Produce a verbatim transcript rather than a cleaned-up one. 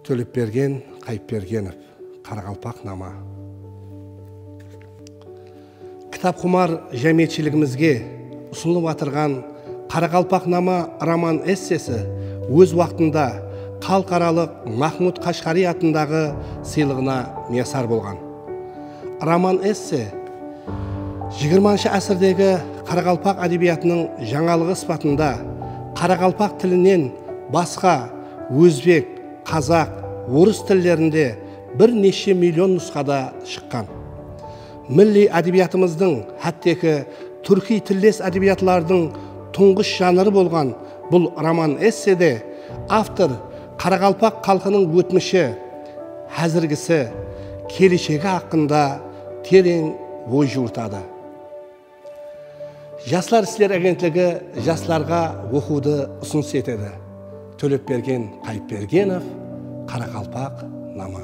Tólepbergen Qayıpbergenov, Qaraqalpaqnama. Kitapqumar jámiyetshiligimizge usınılıp atırǵan Qaraqalpaqnama roman-essesi óz waqtında xalıqaralıq Mahmud Qashqariy atındaǵı sıylıǵına miyasar bolǵan. Roman-esse jigirmanshı ásirdegi qaraqalpaq ádebiyatınıń jańalıǵı sıpatında qaraqalpaq tilinen basqa ózbek, qazaq, orıs tillerinde bir neshshe million nusqada shıqqan. Milliy ádebiyatımızdıń, hátteki túrkiy tilles ádebiyatlardıń tuńǵısh janrı bolǵan bul roman-essede avtor qaraqalpaq xalqınıń ótmishi, házirgisi, keleshegi haqqında tereń oy juwırtadı. Jaslar isler agentligi jaslarǵa oqıwdı usınıs etedi. Tólepbergen Qayıpbergenov, Qaraqalpaqnama.